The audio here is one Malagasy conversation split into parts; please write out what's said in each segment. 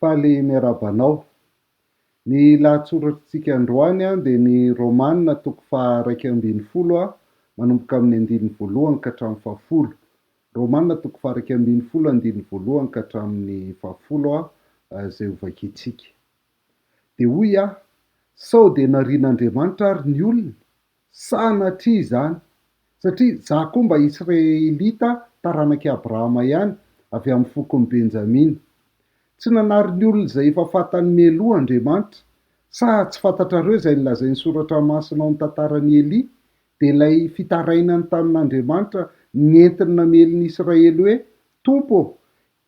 Faly miarahaba anao. Ny lahatsoratritsika androany dia ny Romana toko faha-11 manomboka amin'ny andininy voalohany ka hatramin'ny fahafolo. Romana toko faha-11 andininy voalohany ka hatramin'ny fahafolo izay hovakintsika. Dia hoy aho, sao dia narian'Andriamanitra ary ny olony? Sanatria izany! Satria izaho koa mba Israelita taranak'i Abrahama ihany, avy amin'ny fokon'i Benjamina. Tsy nanary ny olona izay efa fantany mialoha Andriamanitra. Sa tsy fantatrareo izay nolazain'ny Soratra Masina ao amin'ny tantaran'i Elia, dia ilay fitarainany tamin'Andriamanitra nentiny namely ny Israely hoe, Tompo ô,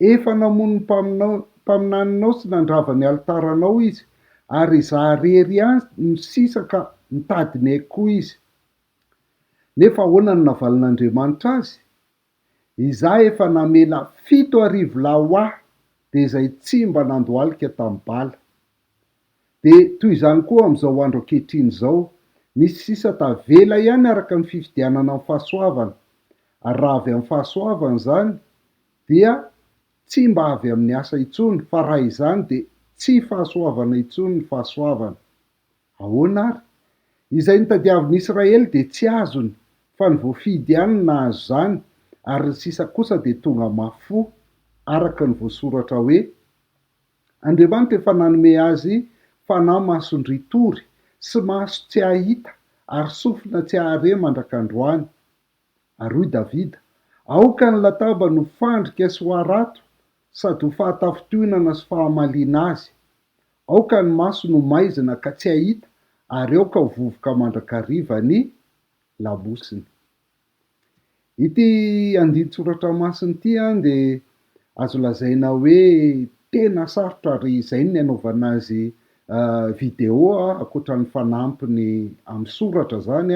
Efa namono ny mpaminaninao sy nandrava ny alitaranao izy, ary izaho irery ihany no sisa ka mitady ny aiko koa izy. Nefa ahoana no navalin'Andriamanitra azy? Izaho efa namela 7000 lahy ho ahy, dia izay tsy mba nandohalika tamin'i Bala. Dia toy izany koa amin'izao andro ankehitriny izao, misy sisa tavela ihany araka ny fifidianana amin'ny fahasoavana, ary raha avy amin'ny fahasoavana izany, dia tsy mba avy amin'ny asa intsony, fa raha izany dia tsy fahasoavana intsony ny fahasoavana. Ahoana ary? Izay notadiavin'i Israely dia tsy azony, fa ny voafidy ihany no nahazo izany, ary ny sisa kosa dia tonga mafy fo, araka ny voasoratra hoe, Andriamanitra efa nanome azy fanahy mason-dritory sy maso tsy hahita ary sofina tsy hahare mandrak'androany. Ary hoy Davida, Aoka ny latabany ho fandrika sy ho harato, sady ho fahatafintohinana sy fahamaliana azy. Aoka ny masony ho maizina ka tsy hahita, ary aoka ho vovoka mandrakariva ny lamosiny. Ity andinin-tsoratra masina ity dia azo lazaina hoe tena sarotra ary izay no nanaovana azy vidéo ankoatra ny fanampiny amin'ny soratra izany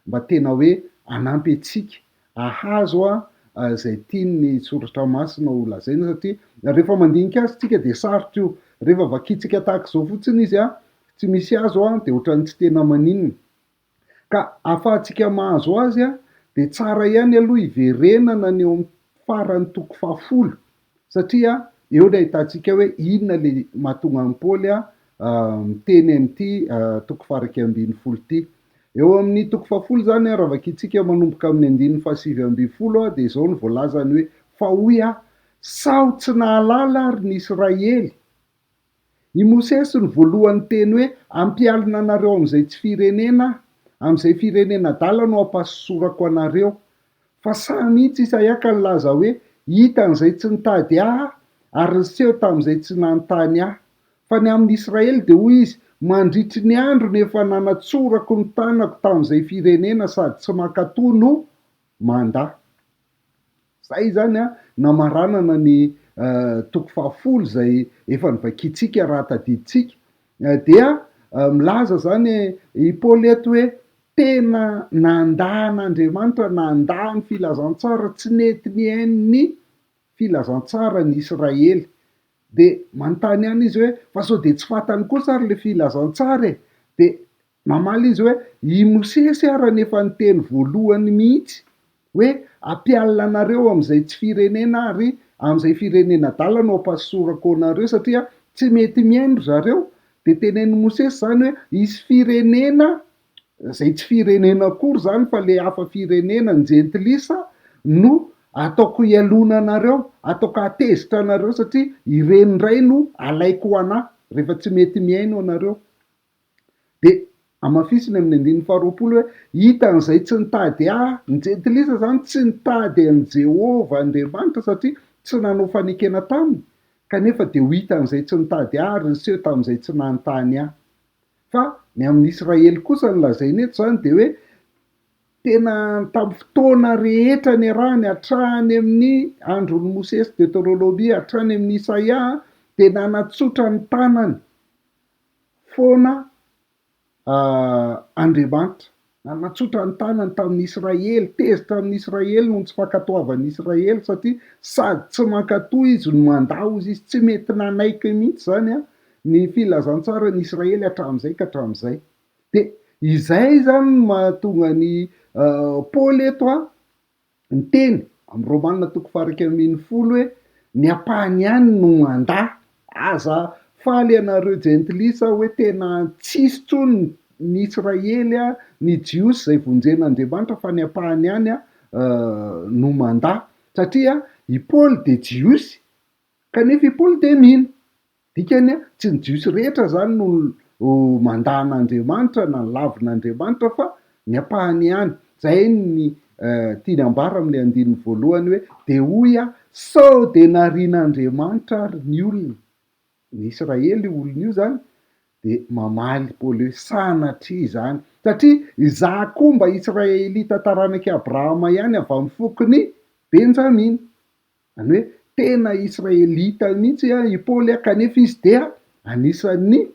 mba tena hoe hanampy antsika hahazo izay tian'ny soratra masina ho lazaina satria rehefa mandinika azy tsika dia sarotra io, rehefa vakintsika tahaka izao fotsiny izy tsy misy azo dia ohatran'ny tsy tena maninona. Ka ahafahantsika mahazo azy dia tsara ihany aloha hiverenana ny eo amin'ny faran'ny toko fahafolo satria eo no ahitantsika hoe inona ilay mahatonga an'i Paoly miteny an'ity toko faha-11 ity. Eo amin'ny toko fahafolo izany raha vakintsika manomboka amin'ny andininy faha-19 dia izao no voalazany hoe, Fa hoy aho, sao tsy nahalala ary ny Israely I Mosesy no voalohany niteny hoe, Hampialona anareo amin'izay tsy firenena aho, amin'izay firenena adala no hampasosorako anareo. Fa sahy mihitsy Isaia ka nilaza hoe, Hitan'izay tsy nitady ahy aho, ary niseho tamin'izay tsy nanontany ahy. Fa ny amin'i Israely dia hoy izy, Mandritry ny andro no efa nanatsorako ny tanako tamin'izay firenena sady tsy mankatò no mandà. Izay izany namaranana ny toko fahafolo izay efa novakintsika raha tadidintsika dia milaza izany i Paoly eto hoe tena nandà an'Andriamanitra, nandà ny filazantsara, tsy nety nihaino ny filazantsara ny Israely. Dia manontany ihany izy hoe fa sao dia tsy fantany kosa ary ilay filazantsara e? Dia Namaly izy hoe, I Mosesy ara no efa niteny voalohany mihitsy hoe, Hampialina anareo amin'izay tsy firenena aho, ary amin'izay firenena adala no hampasorako anareo, satria tsy mety mihaino ry zareo. Dia tenenin'i Mosesy izany hoe, Hisy firenena, izay tsy firenena akory izany fa ilay hafa firenena, ny jentilisa, no ataoko hialona anareo, ataoko hahatezitra anareo, satria ireny indray no alaiko ho an'ahy, rehefa tsy mety mihaino ianareo. Dia hamafisiny amin'ny andininy faharoapolo hoe, Hitan'izay tsy nitady Ahy. Ny jentilisa izany tsy nitady an'i Jehovah Andriamanitra satria tsy nanao fanekena taminy, kanefa dia ho hitan'izay tsy nitady Ahy ary niseho tamin'izay tsy nanontany Ahy. Fa ny amin'i Israely kosa no lazainy eto izany dia hoe tena tamin'ny fotoana rehetra niarahany hatrany amin'ny andron'i Mosesy, Deoteronomia, hatrany amin'i Isaia dia nanatsotra ny tanany foana Andriamanitra. Nanatsotra ny tanany tamin'ny Israely, tezitra amin'ny Israely noho ny tsy fankatoavan'ny Israely satria sady tsy mankatò izy no mandà hozy izy, tsy mety nanaiky mihitsy izany ny filazantsaran'ny Israely hatramin'izay ka hatramin'izay. Dia izay izany no mahatonga an'i Paoly eto Niteny, amin'ny Romana toko faha-11 hoe, ny ampahany ihany no mandà. Aza faly ianareo jentilisa hoe tena tsisy tsony ny Israely, ny Jiosy izay vonjen'Andriamanitra fa ny ampahany ihany no mandà. Satria i Paoly dia Jiosy kanefa i Paoly dia mino. Dikany, tsy ny Jiosy rehetra izany no mandà an'Andriamanitra na lavin'Andriamanitra fa ny ampahany ihany. Izay ny tiany ambara amin'ilay andininy voalohany hoe, Dia hoy aho, sao dia narian'Andriamanitra ary ny olona? Ny Israely io olona io izany, dia mamaly Paoly hoe, Sanatria izany, satria izaho koa mba Israelita taranak'i Abrahama ihany avy amin'ny fokon'i Benjamina. Izany hoe tena Israelita mihitsy i Paoly kanefa izy dia anisan'ny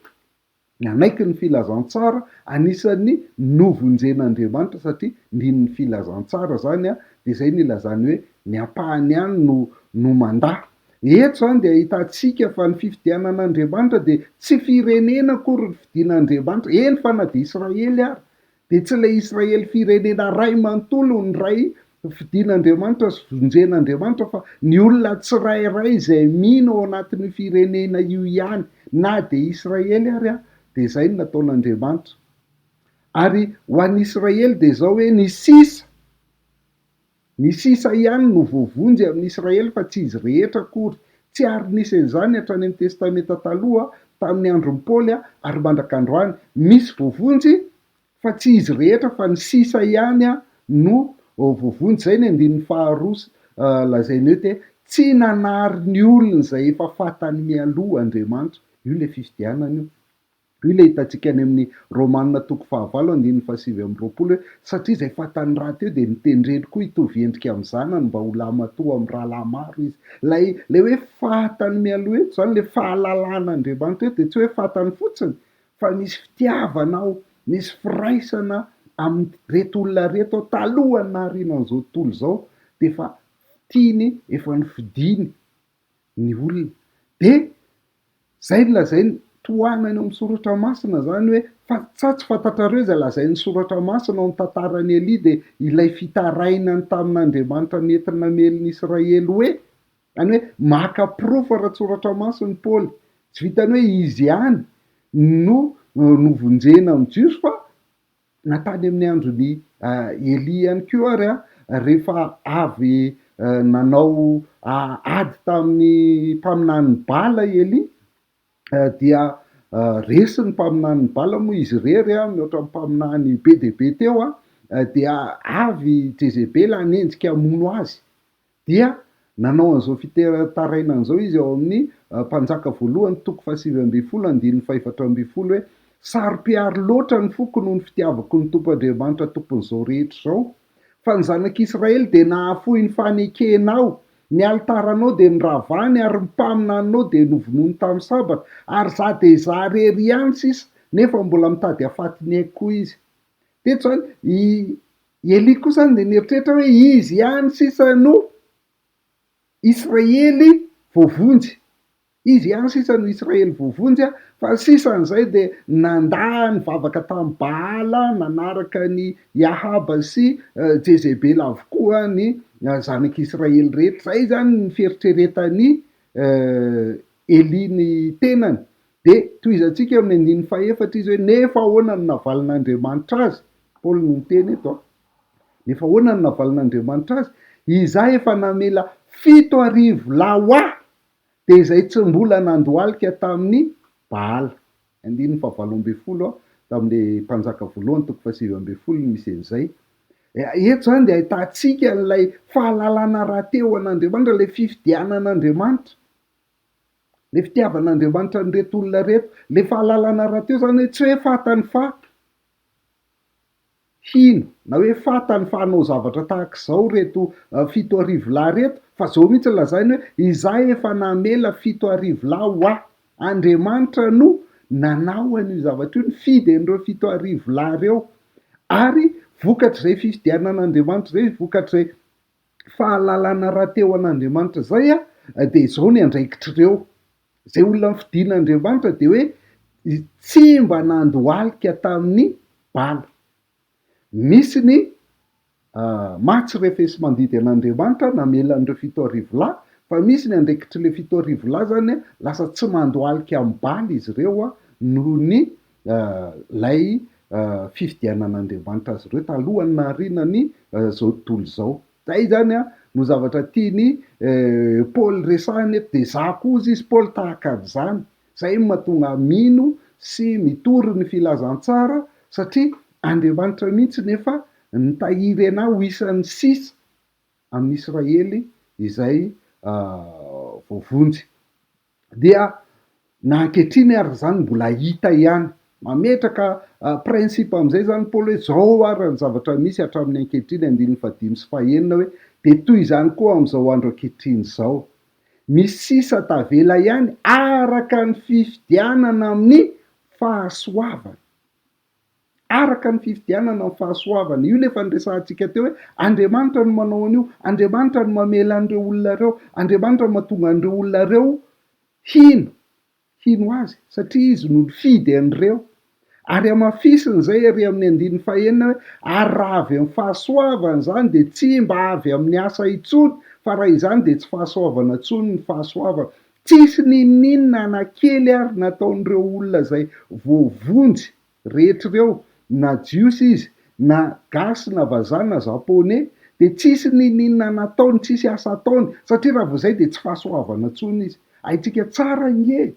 nanaiky ny filazantsara, anisan'ny novonjen'Andriamanitra satria nino ny filazantsara izany dia izay no ilazany hoe ny ampahany ihany no no mandà. Eto izany dia ahitantsika fa ny fifidianan'Andriamanitra dia tsy firenena akory ny fidin'Andriamanitra, eny fa na dia Israely ary Dia tsy ilay Israely firenena ray manontolo no ray fidin'Andriamanitra sy vonjen'Andriamanitra fa ny olona tsirairay izay mino ao anatin'io firenena io ihany, na dia Israely ary dia izay no nataon'Andriamanitra. Ary ho an'ny Israely dia izao hoe ny sisa, Ny sisa ihany no voavonjy amin'i Israely fa tsy izy rehetra akory. Tsy ary nisy an'izany hatrany amin'ny Testamenta Taloha, tamin'ny andron'i Paoly ary mandraka androany. Misy voavonjy fa tsy izy rehetra fa ny sisa ihany no voavonjy. Izay ny andininy faharoa lazainy eto hoe tsy nanary ny olony izay efa fantany mialoha Andriamanitra. Io ilay fifidianana io. Io ilay hitantsika any amin'ny Romana toko fahavalo andininy fahasivy amby roapolo hoe, Satria izay fantany rahateo dia notendreny koa hitovy endrika amin'ny zanany mba ho lahimatoa amin'ny rahalahy maro izy. Ilay ilay hoe fantany mialoha eto izany, ilay fahalalan'Andriamanitra eto dia tsy hoe fantany fotsiny fa misy fitiavana ao, misy firaisana amin'ireto olona ireto ao talohan'ny nahariana an'izao tontolo izao dia efa tiany, efa nofidiny ny olona. Dia Zay no lazainy, tohanany ao amin'ny soratra masina zany hoe fa sa tsy fantatrareo izay lazain'ny soratra masina ao amin'ny tantaran'i Elia dia ilay fitarainany tamin'Andriamanitra nentiny namely ny Israely hoe, zany hoe maka porofo ara-tsoratra masina i Paoly, tsy vitan'ny hoe izy ihany no novonjena amin'ny Jiosy fa na tany amin'ny andron'i Elia ihany koa ary, rehefa avy nanao ady tamin'ny mpaminanin'i Bala i Elia, dia resy ny mpaminanin'i Bala moa izy irery mihoatra ny mpaminany be dia be teo, dia avy i Jezebela hanenjika hamono azy. Dia nanao an'izao fitarainana izao izy ao amin'ny Mpanjaka voalohany toko fahasivy ambin'ny folo andininy fahefatra ambin'ny folo hoe, Saro-piaro loatra ny foko noho ny fitiavako ny Tompo Andriamanitra Tompon'izao rehetra izao. Fa ny zanak'Israely dia nahafoy ny fanekenao, ny alitaranao dia noravany ary ny mpaminaninao dia novonoiny tamin'ny sabatra, ary izaho dia izaho irery ihany sisa, nefa mbola mitady hahafaty ny aiko koa izy. Teto izany, i Elia kosa dia nieritreritra hoe izy ihany sisa no Israely voavonjy. Izy ihany sisa no Israely voavonjy, fa ny sisan'izay dia nandà nivavaka tamin'i Baala, nanaraka an'i Ahaba sy Jezebela avokoa ny zanak'Israely rehetra. Izay izany ny fieritreretan'i Elia ny tenany. Dia tohizantsika eo amin'ny andininy fahefatra izy hoe, Nefa ahoana no navalin'Andriamanitra azy? Paoly no miteny eto an. Nefa ahoana no navalin'Andriamanitra azy? Izaho efa namela 7000 lahy ho ahy, dia izay tsy mbola nandohalika tamin'i Baala. Andininy fahavalo ambin'ny folo tamin'ilay Mpanjaka voalohany toko fahasivy ambin'ny folo no misy an'izay. Eto izany dia ahitantsika an'ilay fahalalana rahateo an'Andriamanitra, ilay fifidianan'Andriamanitra. Ilay fitiavan'Andriamanitra an'ireto olona ireto, ilay fahalalana rahateo izany hoe tsy hoe fantany fa hino na hoe fantany fa hanao zavatra tahaka izao ireto 7000 lahy ireto, fa izao mihitsy no lazainy hoe izaho efa namela 7000 lahy ho ahy. Andriamanitra no nanao an'io zavatra io, nifidy an'ireo 7000 lahy ireo. Ary vokatr'izay fifidianan'Andriamanitra izay, vokatr'izay fahalalana rahateo an'Andriamanitra izay dia izao ny andraikitr'ireo. Izay olona nofidin'Andriamanitra dia hoe tsy mba nandohalika tamin'ny bala. Misy ny maha tsy refesi-mandidy an'Andriamanitra namela an'ireo 7000 lahy, Fa misy ny andraikitr'ilay 7000 lahy zany lasa tsy mandohalika amin'ny Bala izy ireo noho ny ilay fifidianan'Andriamanitra azy ireo talohan'ny nahariana ny izao tontolo izao. Zay zany no zavatra tian'i Paoly resahina eto, dia za koa hozy izy Paoly tahaka an'izany. Zay no mahatonga ahy mino sy mitory ny filazantsara satria Andriamanitra mihitsy no efa nitahiry anah ho isan'ny sisa amin'ny Israely izay voavonjy. Dia na ankehitriny ary izany mbola hita ihany. Mametraka principe amin'izay izany Paoly hoe izao ary ny zavatra misy hatramin'ny ankehitriny, andininy fahadimy sy fahenina hoe dia toy izany koa amin'izao andro ankehitriny izao. Misy sisa tavela ihany araka ny fifidianana amin'ny fahasoavana. Araka ny fifidianana ny fahasoavana. Io ilay efa niresahantsika teo hoe Andriamanitra no manao an'io, Andriamanitra no mamela an'ireo olona ireo, Andriamanitra no mahatonga an'ireo olona ireo hino, hino Azy, satria Izy no nifidy an'ireo. Ary hamafisiny izay ery amin'ny andininy fahenina hoe, ary raha avy amin'ny fahasoavana izany dia tsy mba avy amin'ny asa intsony, fa raha izany dia tsy fahasoavana intsony ny fahasoavana. Tsisy n'inon'inona na kely ary nataon'ireo olona izay voavonjy rehetra ireo, na jiosy izy, na gasy na vazaha na japonais, dia tsisy n'inon'inona nataony, tsisy asa ataony, satria raha vao izay dia tsy fahasoavana intsony izy. Haintsika tsara ange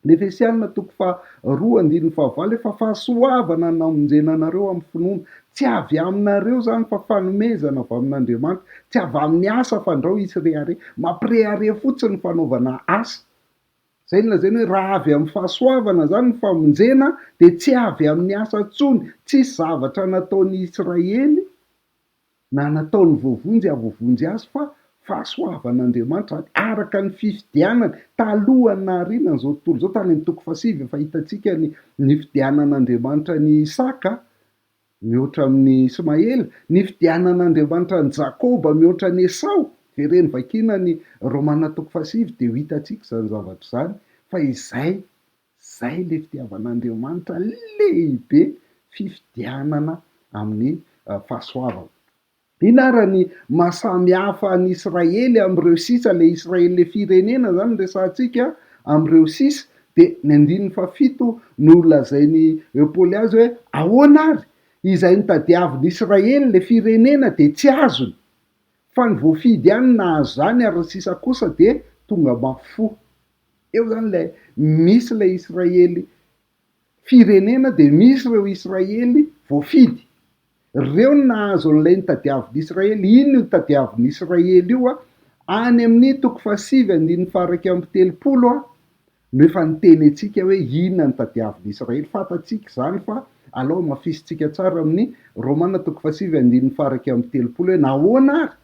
Ny Efesiana toko faha roa andininy faha valo hoe fa fahasoavana no namonjena anareo amin'ny finoana. Tsy avy aminareo izany fa fanomezana avy amin'Andriamanitra. Tsy avy amin'ny asa fandrao hisy rehareha. Mampirehareha fotsiny ny fanaovana asa. Izay no lazainy hoe raha avy amin'ny fahasoavana izany ny famonjena dia tsy avy amin'ny asa intsony. Tsisy zavatra nataon'i Israely na nataon'ny voavonjy hahavoavonjy azy fa fahasoavan'Andriamanitra izany araka ny fifidianany talohan'ny nahariana an'izao tontolo izao, tany amin'ny toko fahasivy efa hitantsika ny nifidianan'Andriamanitra an'i Isaka mihoatra amin'i Ismaela, nifidianan'Andriamanitra an'i Jakoba mihoatra an'i Esao, vereno vakiana ny Romana toko fahasivy dia ho hitantsika izany zavatra izany fa izay Zay le fitiavan'Andriamanitra lehibe fifidianana amin'ny fahasoavana. Inona ara ny maha samy hafa an'i Israely amin'ireo sisa, le Israely le firenena zany no resahantsika, amin'ireo sisa, de ny andininy fahafito no lazain'i Paoly azy hoe ahoana ary? Izay notadiavin'i Israely le firenena de tsy azony, fa ny voafidy ihany no nahazo izany ary ny sisa kosa dia tonga mafy fo. Eo zany ilay misy ilay Israely firenena dia misy ireo Israely voafidy. Ireo no nahazo an'ilay notadiavin'i Israely. Inona io notadiavin'i Israely io? Any amin'ny toko fahasivy andininy faha-31 no efa niteny antsika hoe inona no tadiavin'i Israely. Fantatsika izany fa alao hamafisintsika tsara amin'ny Romana toko fahasivy andininy faha-31 hoe nahoana ary?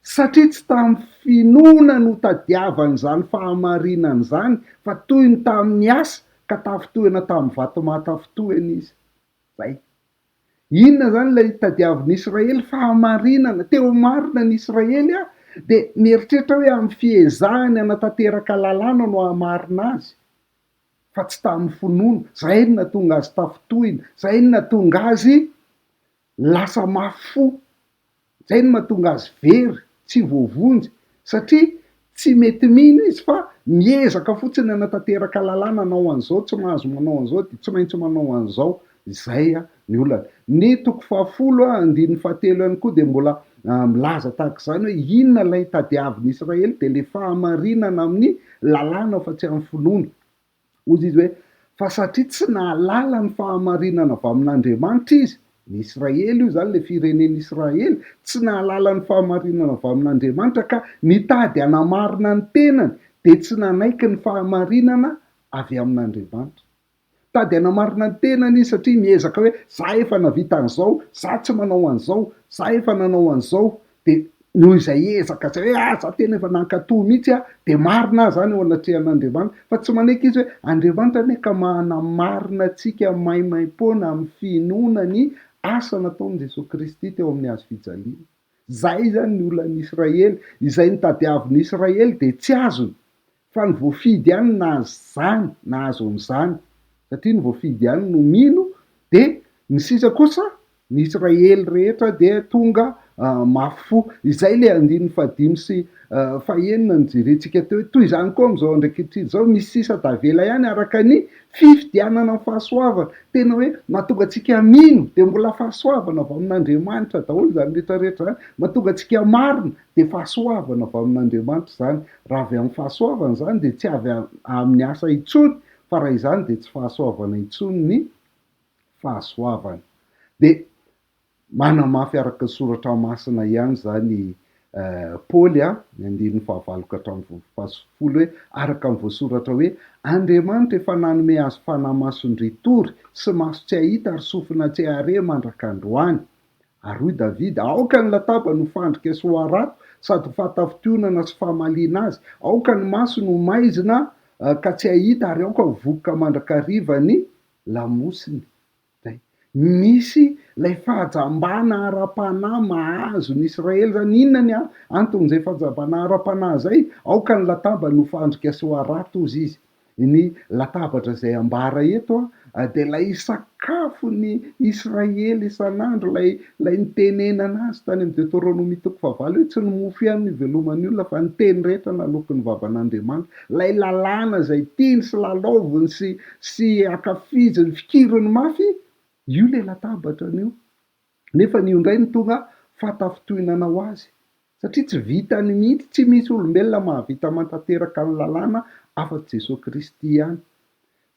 Satria tsy tamin'ny finoana no tadiavany izany fahamarinana izany fa toy ny tamin'ny asa ka tafintohina tamin'ny vato mahatafintohina izy. Zay. Inona izany ilay tadiavin'i Israely? Fahamarinana. Te ho marina ny Israely aho, dia mieritreritra hoe amin'ny fiezahany hanatanteraka lalàna no hahamarina azy, fa tsy tamin'ny finoana. Izay no nahatonga azy tafintohina. Izay no nahatonga azy lasa mafy fo. Zay no mahatonga azy very, tsy voavonjy, satria tsy mety mino izy fa miezaka fotsiny hanatanteraka lalàna hanao an'izao, tsy mahazo manao an'izao dia tsy maintsy manao an'izao, izay ny olana. Ny toko fahafolo andininy fahatelo ihany koa dia mbola milaza tahaka izany hoe inona ilay tadiavin'i Israely dia ilay fahamarinana amin'ny lalàna fa tsy amin'ny finoana. Hoy izy hoe, Fa satria tsy nahalala ny fahamarinana avy amin'Andriamanitra izy, ny Israely io izany, ilay firenen'Israely, tsy nahalala ny fahamarinana avy amin'Andriamanitra ka nitady hanamarina ny tenany, dia tsy nanaiky ny fahamarinana avy amin'Andriamanitra. Mitady hanamarina ny tenany izy satria miezaka hoe, za efa nahavita an'izao, za tsy manao an'izao, za efa nanao an'izao, Dia noho izay ezaka izay hoe ah za tena efa nankatò mihitsy aho dia marina aho izany eo anatrehan'Andriamanitra. Fa tsy manaiky izy hoe Andriamanitra anie ka manamarina antsika maimaimpoana amin'ny finoana ny asa nataon'i Jesoa Kristy teo amin'ny hazo fijaliana. Izay izany ny olan'ny Israely. Izay notadiavin'ny Israely dia tsy azony. Fa ny voafidy ihany no nahazo izany, nahazo an'izany. Satria ny voafidy ihany no mino, dia ny sisa kosa, ny Israely rehetra dia tonga mafy fo. Izay ilay andininy fahadimy sy fahenina nojerentsika teo hoe toy izany koa amin'izao andro ankehitriny izao, misy sisa tavela ihany araka ny fifidianana ny fahasoavana. Tena hoe mahatonga antsika mino dia mbola fahasoavana avy amin'Andriamanitra daholo izany rehetra rehetra izany. Mahatonga antsika marina dia fahasoavana avy amin'Andriamanitra izany. Raha avy amin'ny fahasoavana izany dia tsy avy amin'ny asa intsony fa raha izany dia tsy fahasoavana intsony ny fahasoavana. Dia manamafy araka ny soratra masina ihany izany i Paoly, ny andininy fahavalo ka hatramin'ny fahafolo hoe, araka ny voasoratra hoe, Andriamanitra efa nanome azy fanahy mason-dritory sy maso tsy hahita ary sofina tsy hahare mandrak'androany. Ary hoy Davida, Aoka ny latabany ho fandrika sy ho harato, sady ho fahatafintohinana sy famaliana azy. Aoka ny masony ho maizina ka tsy hahita, ary aoka ho vokoka mandrakariva ny lamosiny. Izay. Misy ilay fahajambana ara-panahy mahazo ny Israely izany. Inona ny anton'izay fahajambana ara-panahy izay? Aoka ny latabany ho fandrika sy ho harato, hozy izy. Ny latabatra izay ambara eto dia ilay sakafon'ny Israely isan'andro, ilay ilay nitenenana azy tany amin'ny Deoteronomia toko fahavalo hoe tsy ny mofo ihany no iveloman'ny olona fa ny teny rehetra naloaky ny vavan'Andriamanitra. Ilay lalàna izay tiany sy lalaoviny sy sy ankafiziny, fikiriny mafy, io ilay latabatra an'io. Nefa io indray no tonga fahatafintohinana ho azy. Satria tsy vitany mihitsy, tsy misy olombelona mahavita mantanteraka ny lalàna afa-tsy Jesoa Kristy ihany.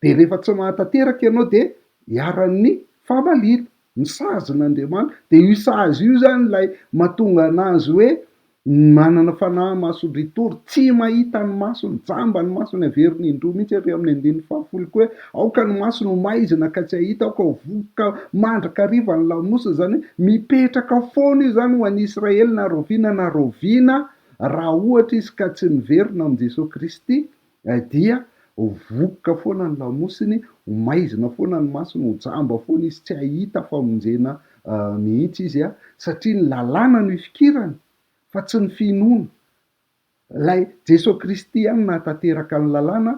Dia rehefa tsy mahatanteraka ianao dia iharan'ny famaliana, ny sazin'Andriamanitra. Dia io sazy io izany ilay mahatonga an'azy hoe Manana fanahy mason-dritory, tsy mahita ny masony, jamba ny masony, averiny indroa mihitsy ary amin'ny andininy fahafolo koa hoe, aoka ny masony ho maizina ka tsy hahita, aoka ho voky mandrakariva ny lamosiny, izany hoe mipetraka foana io izany ho an'i Israely na rahoviana na rahoviana, raha ohatra izy ka tsy miverina amin'i Jesoa Kristy dia ho vokoka foana ny lamosiny, ho maizina foana ny masony, ho jamba foana izy, tsy hahita famonjena mihitsy izy satria ny lalàna no ifikirany fa tsy ny finoana. Ilay Jesoa Kristy ihany nahatanteraka ny lalàna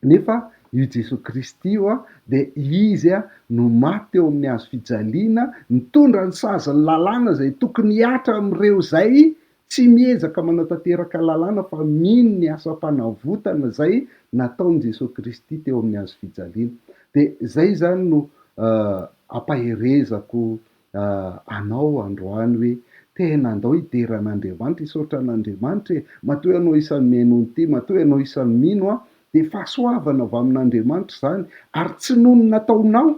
nefa io Jesoa Kristy io dia Izy no maty teo amin'ny hazo fijaliana nitondra ny sazin'ny lalàna izay tokony hihatra amin'ireo izay tsy miezaka manatanteraka lalàna fa mino ny asam-panavotana izay nataon'i Jesoa Kristy teo amin'ny hazo fijaliana. Dia izay izany no ampaherezako anao androany hoe tena andao hidera an'Andriamanitra, hisaotra an'Andriamanitra e! Matoa ianao isan'ny mihaino an'ity, matoa ianao isan'ny mino an, dia fahasoavana avy amin'Andriamanitra izany, ary tsy noho ny nataonao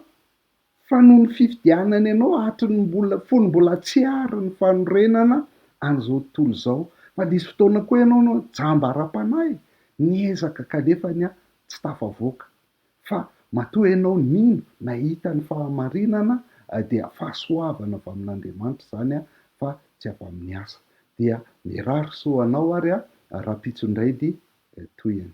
fa noho ny fifidianany anao hatry ny mbola, fony mbola tsy ary ny fanorenana an'izao tontolo izao. Fa nisy fotoana koa ianao no jamba ara-panahy, niezaka kanefany tsy tafavoaka. Fa matoa ianao nino, nahita ny fahamarinana dia fahasoavana avy amin'Andriamanitra izany fa tsy avy amin'ny asa. Dia mirary soa anao ary rahampitso indray ny tohiny.